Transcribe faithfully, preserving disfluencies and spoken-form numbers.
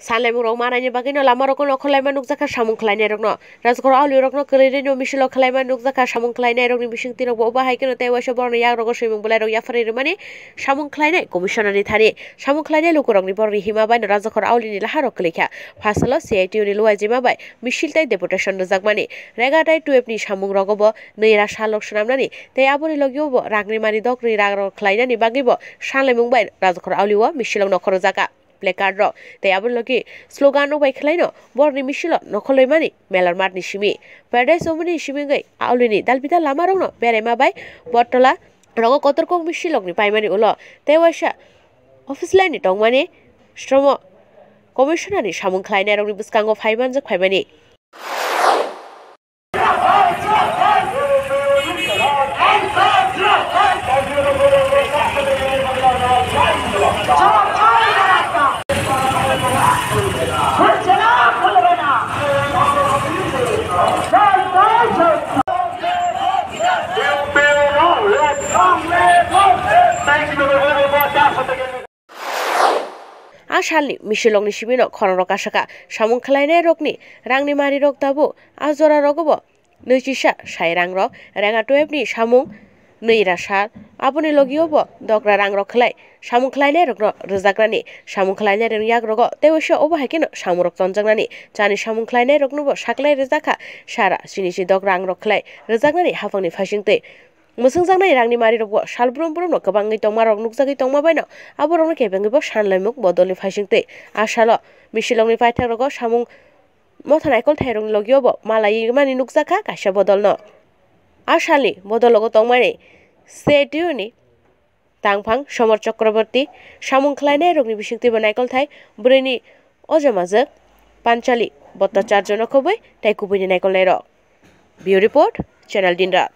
Sanlaimung rok manaini bagwino lama rogo nokho laima nukjakha samung khlainai rokno. Rajkhor auli rokno kwrwi rino misilo khlaima nukjakha samung khlainai rokni bisingtwi rokbo obo hai kheno tei waisa borokni yak rogo swimung belai rok yapharwi rwmani samung khlainai commissioner ni thani. Samung khlainai lukurokni borokni hima baino Rajkhor auli ni laharo kwlikha. Phasalo C I T U ni luaijima bai misil tei deputation rwjakmani. Regatai twelve ni samung rogobo nwi ra salrok swnamnani tei aboni logio bo rangni mani dok rwi rang rok khlainani bagwi bo sanlaimung bai Rajkhor auli o misil rok nokho rwjakha. Placard rok tei aboni logi slogan rok bai khwlaino borokni misilo nokholoi mani Melor Mart ni simi. Paradise Omoni simi wngwi aulini dalbidal lama rokno beraima bai Bottola rogo kotor kok misil rokni paimani ulo tei waisa office line ni tongmani Shromo Commissioner ni samung khlainai rokni bwskango phai manjak phaimani. A salni misilrokni simi no khorang rok kasaka samung khlainai rokni rangni mari rok tabuk a jora rogo bo nwi chisa sai rang rok rega twelve ni samung nwi ra sal aboni logio bo dogra rang rok khlai samung khlainai rokno rwjaknani samung khlainai rokni yak rogo tei waisa obo hai kheno samung rok tonjaknani chani samung khlainai rokno bo saklai rwjakha sara chini si dok rang rok khlai rwjaknani haphangni phaising twi. Mwswngjaknai rangni mari rokbo sal brum brum no kwbangwi tongma rok nukjagwi tongma baino abo rokno kebengwi bo sanlaimung bodolni phaising twi. A salo misilrokni paithak rogo samung motha naikol thai rokni logio bo malaiwi mani nukjakha kaisa bodolno. A salni bodol rogo tongmani C I T U ni tangphang Somor Chakraborty samung khlainai rokni bisingtwi bo naikol thai bwrwini ojamajwk Panchali Bhattacharya no khobwi tei kubuini naikolnai rok. Bureau Report, Channel Dinra.